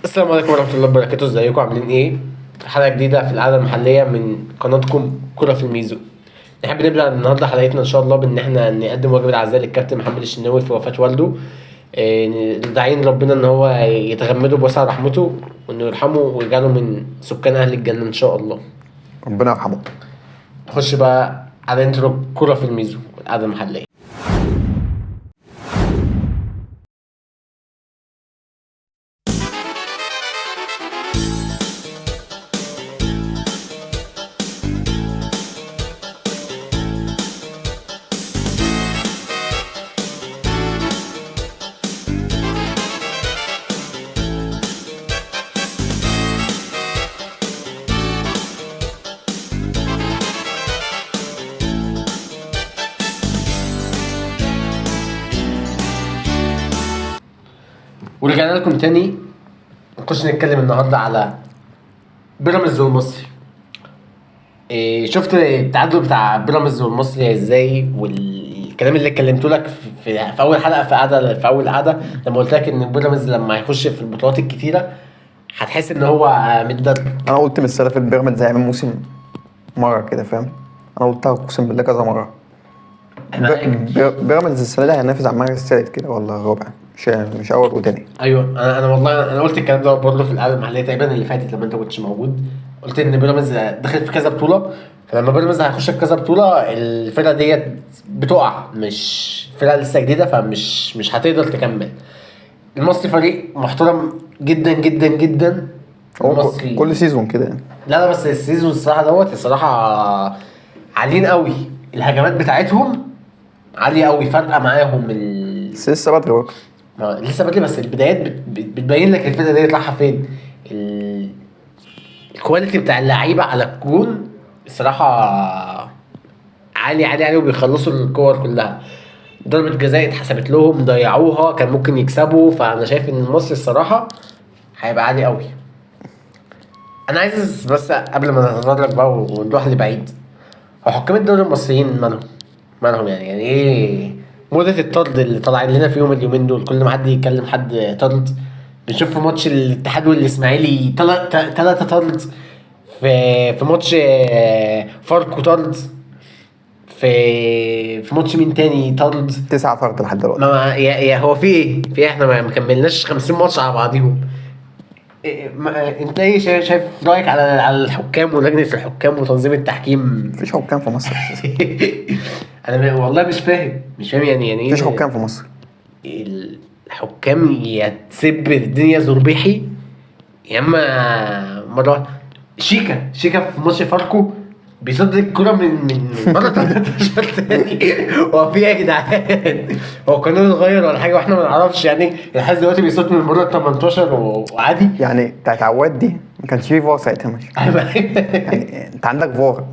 السلام عليكم ورحمة الله وبركاته. ازيكم عاملين ايه؟ في حلقة جديدة في القعدة المحلية من قناتكم كرة في الميزو. نحب نبدأ النهاردة حلقتنا ان شاء الله بان احنا نقدم واجب العزاء للكابتن محمد الشناوي في وفاة والده. داعين ربنا ان هو يتغمده بوسع رحمته وانه يرحمه ويجعله من سكان اهل الجنة ان شاء الله. ربنا يرحمه. نخش بقى على intro كرة في الميزو والقعدة المحلية. ورجعنا لكم تاني. نخش نتكلم النهارده على بيراميدز والمصري. شفت التعادل بتاع بيراميدز والمصري ازاي، والكلام اللي اتكلمته لك في اول حلقة في اول قعدة لما قلت لك ان بيراميدز لما هيخش في البطولات الكتيرة هتحس ان هو متدرب. انا قلت من السنة في بيراميدز هيعمل موسم مرة كده، فاهم؟ انا قلتها اقسم بالله كذا مرة. بيراميدز السنة دي هينافس على المركز الثالث كده ولا الرابع، مش اول وتاني. ايوه، انا والله انا قلت الكلام ده برضه في القعدة المحلية تقريبا اللي فاتت لما انت كنتش موجود. قلت ان بيراميدز دخل في كذا بطوله، فلما بيراميدز هيخش في كذا بطوله الفرقة ديت بتقع، مش فرقه لسه جديدة، فمش مش هتقدر تكمل. المصري فريق محترم جدا جدا جدا. المصري كل season كده يعني. لا بس ال season الصراحة دوت الصراحة عاليين قوي، الهجمات بتاعتهم عالية قوي، فارقه معاهم. بس لسه بدري برضه، لسه بدري، بس البدايات بتبين لك الفرقة دي رايحة فين. ال quality بتاع اللعيبة على الجون الصراحة عالي عالي عالي، وبيخلصوا الكور كلها. ضربه جزاء اتحسبت لهم ضيعوها، كان ممكن يكسبوا. فانا شايف ان المصري الصراحة هيبقى عالي قوي. انا عايز بس قبل ما نتطرق بقى ونروح لبعيد، هو حكام الدوري المصريين مالهم يعني ايه موضة الطرد اللي طالعين لنا فيهم اليومين دول؟ كل ما حد يتكلم حد طرد. بنشوف في ماتش الاتحاد والاسماعيلي 3 طرد، في ماتش فاركو طرد، في ماتش مين تاني طرد، 9 طرد لحد دلوقتي. ما يا هو في ايه؟ في ايه؟ احنا ما كملناش 50 ماتش على بعضيهم. انت ايه شايف رايك على الحكام ولجنه الحكام وتنظيم التحكيم؟ مفيش حكام في مصر. انا والله مش فاهم يعني ايه مفيش حكام في مصر. الحكام يا تسب الدنيا زربيحي يا اما مرة شيكا في ماتش فاركو بيصد الكرة من بره 18 تاني. هو في ايه يا جدعان؟ هو القانون اتغير ولا حاجة واحنا ما نعرفش؟ يعني الحارس دلوقتي بيصد من بره 18 وعادي. يعني بتاعت عواد دي ما كانش فيه فار ساعتها، ماشي. يعني انت عندك فار،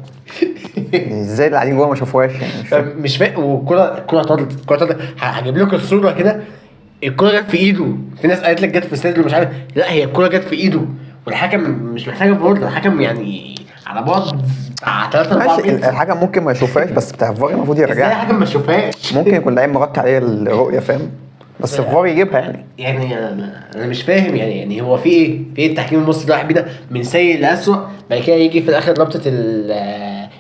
ازاي اللي قاعدين جوه ما شافوهاش؟ يعني مش فاهم. والكرة طرد، الكرة طرد. هجيب لكم الصورة كده، الكرة جت في ايده. في ناس قالت لك جت في صدره مش عارف، لا هي الكرة جت في ايده، والحكم مش محتاجة فار. الحكم يعني على بعد 3-4 متر. الحكم ممكن ما يشوفهاش، بس بتاع الفار المفروض يرجعها. ازاي الحكم ما يشوفهاش؟ ممكن يكون لعيب مغطي عليه الرؤية، فاهم؟ بس الفار يجيبها. يعني انا مش فاهم يعني هو في ايه؟ في ايه التحكيم المصري رايح بينا من سيء لأسوأ؟ بعد كده يجي في الاخر رابطه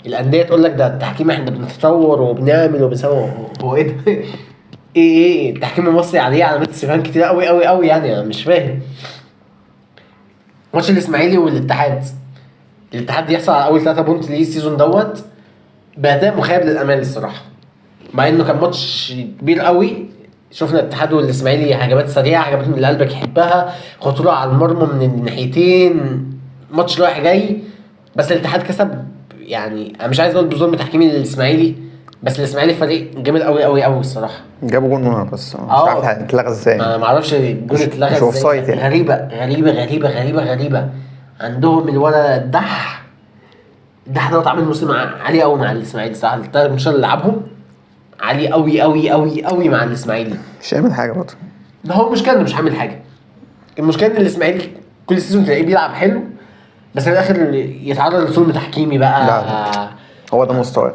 الاندية تقول لك ده التحكيم احنا بنتطور وبنعمل وبنسوي. هو ايه ده؟ ايه التحكيم المصري عليه علامات استفهام كتير قوي قوي قوي. يعني انا مش فاهم. ماتش الاسماعيلي والاتحاد، الاتحاد يحصل على اول 3 point ليه ال season دوت باداء مخيب للامال الصراحة، مع انه كان ماتش كبير قوي. شفنا الاتحاد والاسماعيلي هجمات سريعة، هجمات من اللي قلبك يحبها، خطورة على المرمى من الناحيتين، ماتش رايح جاي، بس الاتحاد كسب. يعني انا مش عايز اقول بظلم تحكيمي للاسماعيلي، بس الاسماعيلي فريق جامد قوي قوي قوي الصراحة. جابوا جون بس مش عارف اتلغى ازاي. ما اعرفش الجون اتلغى ازاي. يعني. غريبة غريبة غريبة غريبة غريبة. عندهم الولد الدح دوت عامل موسم عالي قوي مع الاسماعيلي الصراحة. الثلاث ماتشات اللي لعبهم عالي قوي قوي قوي قوي مع الاسماعيلي. مش عامل حاجة برضه. ده هو المشكلة انه مش عامل حاجة. المشكلة ان الاسماعيلي كل season تلاقيه بيلعب حلو، بس في الاخر يتعرض لظلم تحكيمي بقى. لا هو ده مستواه.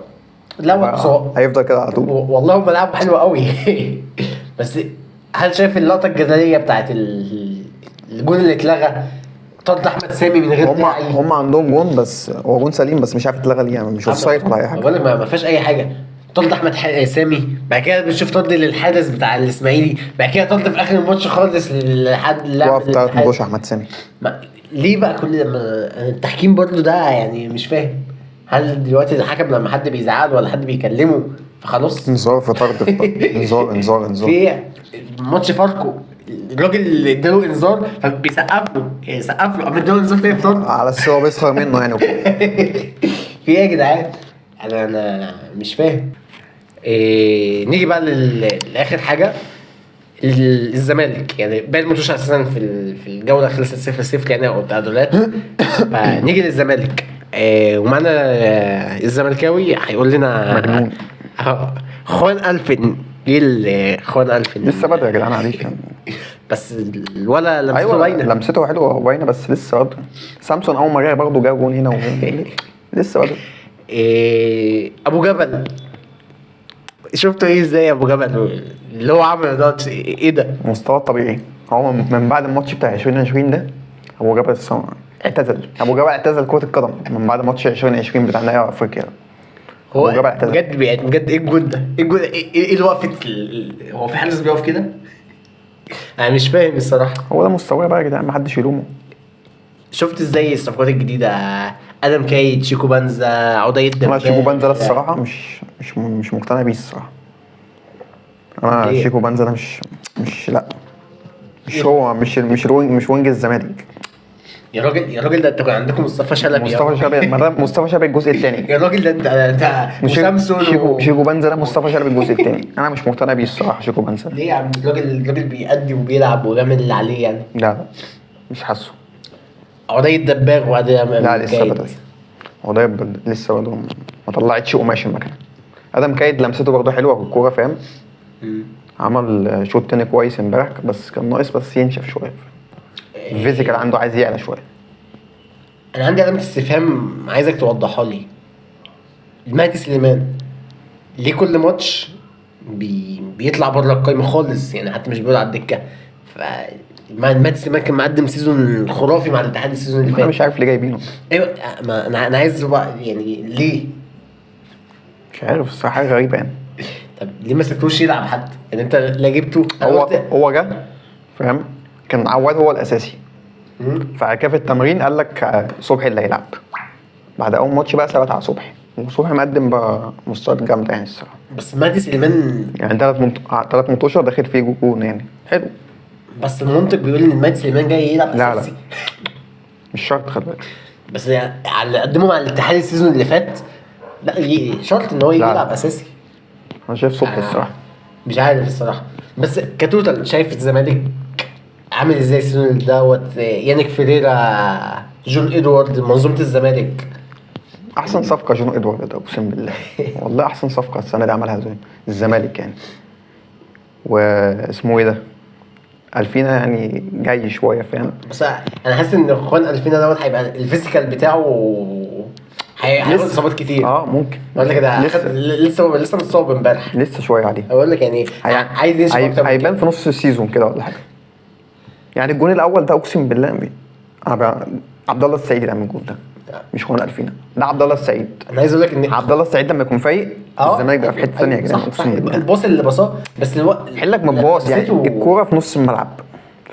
لا هيفضل كده على طول. والله هم لعبوا حلو قوي. بس هل شايف اللقطة الجدليه بتاعت الجون اللي اتلغى، طرد احمد سامي من غير داعي. هم عندهم جون، بس هو جون سليم، بس مش عارف اتلغى ليه يعني، مش offside ولا اي حاجة. بقول لك ما فيهاش اي حاجة. طرد احمد سامي، بعد كده بنشوف طرد للحارس بتاع الاسماعيلي، بعد كده طرد في اخر الماتش خالص لحد اللاعب وقف ثلاث ماتش احمد سامي. ليه بقى كل لما التحكيم برضو ده يعني مش فاهم؟ هل دلوقتي الحكم لما حد بيزعل ولا حد بيكلمه فخلاص انذار في طرد، انذار انذار انذار؟ في ايه؟ ماتش فاركو الراجل اللي اداله انذار فبيسقف له، سقف له، قام اداله انذار تاني في طرد على اساس هو بيسخر منه يعني. في ايه يا جدعان؟ انا مش فاهم. إيه، نيجي بقى لاخر حاجة، الزمالك يعني باقي الماتش اساسا في الجولة خلصت 0-0 يعني او تعادلات. فنيجي للزمالك. إيه، ومعنا الزملكاوي هيقول لنا مجنون. خوان ألفين. ايه خوان ألفين؟ لسه بدري يا جدعان عليك يعني. بس الولا لمسته ايوه باينة، لمسته حلوة باينة، بس لسه بدري. سامسون اول ما جه برضه جاب جون هنا وهنا، لسه بدري. إيه، ابو جبل شفته ايه ازاي؟ ابو جبل اللي هو عمله ده ايه ده؟ مستوى طبيعي. هو من بعد الماتش بتاع 2020 ده ابو جبل اعتزل. ابو جبل اعتزل كرة القدم من بعد ماتش 2020 بتاع نهائي افريقيا. هو بجد بجد ايه الجون ده؟ ايه الجون؟ ايه الوقفة؟ هو في حارس بيقف كده؟ انا مش فاهم الصراحة. هو ده مستواه بقى يا جدعان، ما حدش يلومه. شفت ازاي الصفقات الجديدة؟ ادم كايد، شيكو بانزا، عدي الدباب. شيكو بانزا ده الصراحة مش مقتنع بيه الصراحة. انا شيكو بانزا ده مش لا مش هو مش مش مش wing الزمالك يا راجل. يا راجل ده انتوا كان عندكم مصطفى شلبي. مصطفى شلبي، مصطفى شلبي الجزء الثاني. يا راجل ده انت وسامسون شيكو بانزا ده مصطفى شلبي الجزء الثاني. انا مش مقتنع بيه الصراحة شيكو بانزا. ليه يا عم؟ الراجل بيأدي وبيلعب وبيعمل اللي عليه يعني. لا مش حاسه. عدي الدباغ وعدي لا لسه بدري. عدي لسه برضه ما طلعتش قماش المكنه. ادم كايد لمسته برضه حلوة في الكورة فاهم. عمل شوط تاني كويس امبارح، بس كان ناقص بس ينشف شوية. ال physical عنده عايز يعلى شوية. انا عندي علامة استفهام عايزك توضحها لي. المهدي سليمان ليه كل ماتش بيطلع بره القايمة خالص يعني، حتى مش بيقعد على الدكة؟ المهدي سليمان كان مقدم season خرافي مع الاتحاد ال season اللي فات. انا مش عارف ليه جايبينه. ايوه ما انا عايز بقى يعني ليه؟ مش عارف الصراحة، حاجة غريبة يعني. طب ليه ما سبتوش يلعب حتى؟ يعني انت لا جبته. هو جه فاهم، كان عواد هو الاساسي. فبعد كده في التمرين قال لك صبحي اللي هيلعب. بعد اول ماتش بقى ثبت على صبحي، وصبحي مقدم بقى مستويات جامدة يعني الصراحة. بس مهدي سليمان يعني 3 ماتشات داخل فيه جون يعني حلو. بس المنطق بيقول ان مهدي سليمان جاي يلعب اساسي. لا مش شرط، خلي بالك. بس يعني على اللي قدمه مع الاتحاد ال season اللي فات لا شرط ان هو يجي يلعب اساسي. انا شايف صبحي الصراحة. مش عارف الصراحة. بس ك total شايف الزمالك عامل ازاي ال season دوت؟ يانيك فيريرا، جون ادوارد، منظومة الزمالك. احسن صفقة جون ادوارد ده اقسم بالله. والله احسن صفقة السنة دي عملها الزمالك يعني. واسمه ايه ده؟ الفينا يعني جاي شوية فاهم. بس انا حاسس ان خوان الفينا دوت هيبقى ال physical بتاعه هياخد اصابات كتير. ممكن. بقول لك ده لسه متصاب امبارح، لسه شوية عليه. اقول لك يعني عايز ينشف اكتر، هيبان في نص ال season كده ولا حاجة يعني. الجون الاول ده اقسم بالله عبد الله السعيد اللي عمل الجون ده، مش خوان الفينا، ده عبد الله السعيد. انا عايز اقول لك ان عبد الله السعيد لما يكون فايق الزمالك بقى في حتة ثانية يا جدعان اقسم بالله. الباص اللي باصاه بس الوقت حلك من الباص يعني. الكورة في نص الملعب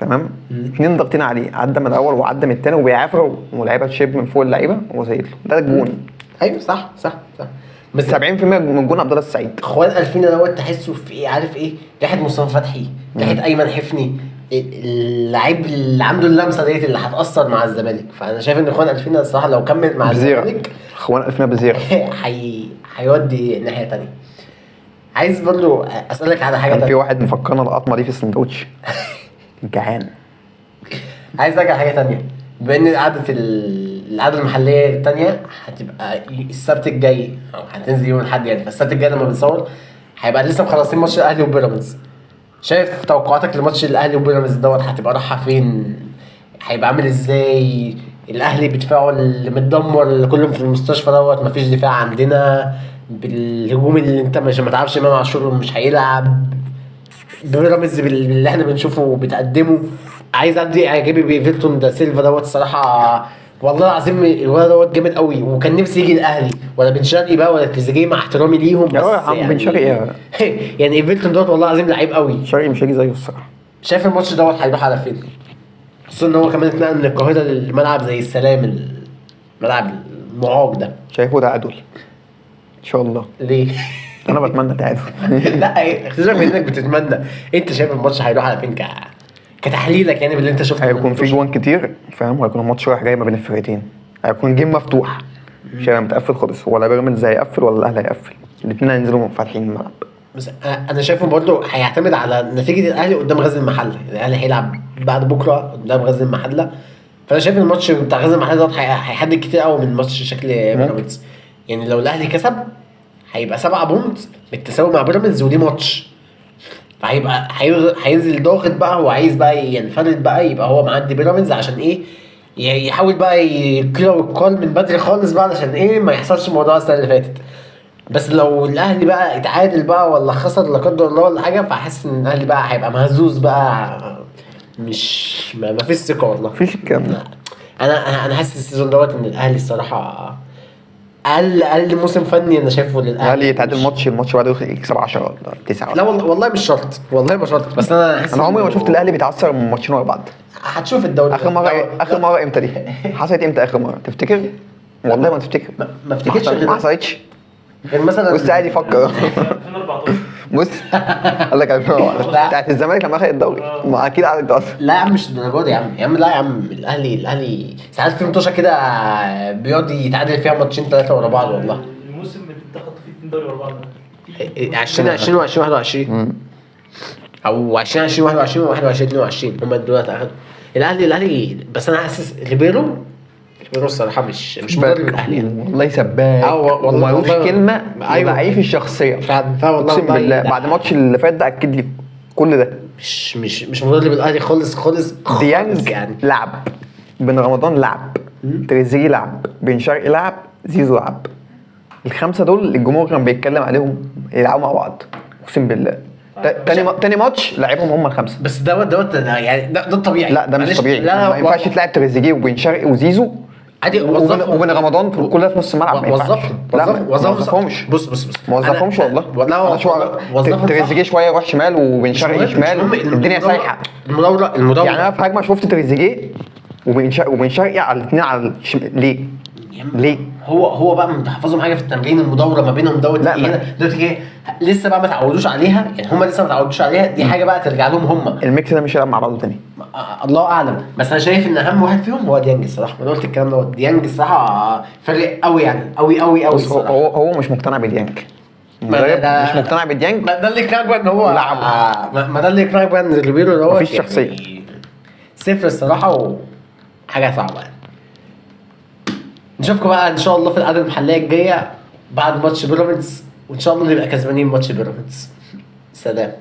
تمام، 2 ضاغطين عليه، عدى من الاول وعدى من الثاني وبيعافر ولاعيبه تشيب من فوق اللعيبة وزيت له ده الجون. ايوه صح صح صح. بس 70% من جون عبد الله السعيد. خوان الفينا دوت تحسه في ايه؟ عارف ايه؟ ريحه مصطفى فتحي، ريحه ايمن حفني، اللعيب اللي عنده اللمسة ديت اللي هتاثر مع الزمالك. فانا شايف ان خوان الفينا الصراحة لو كمل مع الزمالك، خوان الفينا بزيرة هيودي ناحية ثانية. عايز برضو اسالك على حاجة تانية. في واحد مفكرنا القطمه دي في السندوتش جعان. عايز ارجع حاجة ثانية، بما ان القعدة المحلية الثانية هتبقى السبت الجاي او هتنزل يوم الاحد يعني، فالسبت الجاي لما بنصور هيبقى لسه مخلصين ماتش الاهلي وبيراميدز. شايف توقعاتك لماتش الاهلي وبيراميدز دوت هتبقى رايحة فين؟ هيبقى عامل ازاي؟ الاهلي بدفاعه اللي متدمر اللي كلهم في المستشفى دوت، مفيش دفاع عندنا، بالهجوم اللي انت مش ما تعرفش امام عاشور مش هيلعب، بيراميدز باللي احنا بنشوفه وبتقدمه، عايز ادي اعجابي بايفرتون ده سيلفا دوت الصراحة، والله العظيم الولد دوت جامد قوي، وكان نفسي يجي الاهلي ولا بن شرقي بقى ولا تريزيجيه، مع احترامي ليهم يا بس عم يعني بن شرقي. يعني ايفرتون دوت والله العظيم لعيب قوي. شرقي مش هيجي زيه الصراحة. شايف الماتش دوت هيروح على فين؟ خصوصا ان هو كمان اتنقل من القاهرة للملعب زي السلام، الملعب المعاق ده. شايفه تعادل ان شاء الله. ليه؟ انا بتمنى تعادل. لا سيبك من انك بتتمنى، انت شايف الماتش هيروح على فين كتحليلك يعني باللي انت شفته؟ هيكون في جوان كتير فاهم، وهيكون الماتش رايح جاي ما بين الفرقتين، هيكون game مفتوح، مش هيبقى متقفل خالص، ولا بيراميدز هيقفل ولا الاهلي هيقفل، الاثنين هينزلوا فاتحين الملعب. بس انا شايفه برضه هيعتمد على نتيجة الاهلي قدام غزل المحلة، الاهلي هيلعب بعد بكره قدام غزل المحلة، فانا شايف الماتش بتاع غزل المحلة دوت هيحدد كتير قوي من ماتش شكل بيراميدز. يعني لو الاهلي كسب هيبقى 7 point بالتساوي مع بيراميدز وليه ماتش، فهيبقى هينزل ضاغط بقى وعايز بقى ينفرد بقى، يبقى هو معدي بيراميدز عشان ايه؟ يحاول بقى يقيل والقال من بدري خالص بقى علشان ايه ما يحصلش موضوع السنة اللي فاتت. بس لو الاهلي بقى اتعادل بقى ولا خسر لا قدر الله ولا حاجة، فاحس ان الاهلي بقى هيبقى مهزوز بقى، مش ما فيش ثقة والله. مفيش الكلام ده. انا حاسس ال season دوت ان الاهلي الصراحة اقل موسم فني انا شايفه للاهلي. الاهلي يتعادل ماتش، الماتش بعده يكسب 10 ولا 9. لا والله مش شرط، والله ما شرط، بس انا حاسس انا عمري ما شفت الاهلي بيتعثر من ماتشين ورا بعض. هتشوف الدوري اخر مرة امتى دي؟ حصلت امتى اخر مرة؟ تفتكر؟ والله ما تفتكر. ما افتكرش، ما حصلتش غير مثلا. بص قاعد يفكر. 2014. بص قال لك 2014 بتاعت الزمالك لما اخد الدوري، ما اكيد قعدت اصلا. لا يا عم مش الدرجة دي يا عم، يا عم لا يا عم، الاهلي ساعات في ماتشات كده بيقعد يتعادل فيها ماتشين ثلاثة ورا بعض والله. الموسم اللي اتاخد فيه 2 دوري ورا بعض 2020 و2021 او 2020 21 و21 22 هم دول اخدوا الاهلي. بس انا حاسس ريبيرو الصراحة مش مدرب الاهلي يعني. والله سباك والله ومالوش كلمة. ايوه ضعيف الشخصية فعلا والله، اقسم بالله. بعد الماتش اللي فات ده اكد لي كل ده، مش مدرب الاهلي خالص خالص. ديانج يعني لعب، بن رمضان لعب، تريزيجيه لعب، بن شرقي لعب، زيزو لعب. الخمسة دول الجمهور كان بيتكلم عليهم يلعبوا مع بعض اقسم بالله. تاني ماتش لعبهم هم الخمسة. بس دوت يعني ده الطبيعي. لا ده مش طبيعي. لا ما ينفعش تلعب تريزيجيه وبن شرقي وزيزو عادي، وبن رمضان كل ده في نص الملعب. وظفهم. وظفهمش. بص ما وظفهمش والله. والله تريزيجيه شوية يروح شمال وبن شرقي شمال، الدنيا سايحه. المداوره يعني انا في هجمة شفت تريزيجيه وبن شرقي على الاثنين على ليه؟ ليه؟ هو بقى متحفظهم حاجة في التمرين، المداوره ما بينهم دوت لا دوت ايه لسه بقى ما تعودوش عليها يعني، هم لسه ما تعودوش عليها، دي حاجة بقى ترجع لهم هم. ال mix ده مش هيلعب مع بعضه تاني الله اعلم. بس انا شايف ان اهم واحد فيهم هو ديانج الصراحة. انا قلت الكلام دوت، ديانج الصراحة فرق قوي يعني، قوي قوي قوي. هو مش مقتنع بديانج، مش مقتنع بديانج. ما ده اللي يقنعك بقى ان هو لعب، ما ده اللي يقنعك بقى ان ريبيرو دوت مفيش شخصية، صفر الصراحة، وحاجه صعبة يعني. نشوفكم بقى ان شاء الله في القعدة المحلية الجاية بعد ماتش بيراميدز، وان شاء الله نبقى كسبانين ماتش بيراميدز. سلام.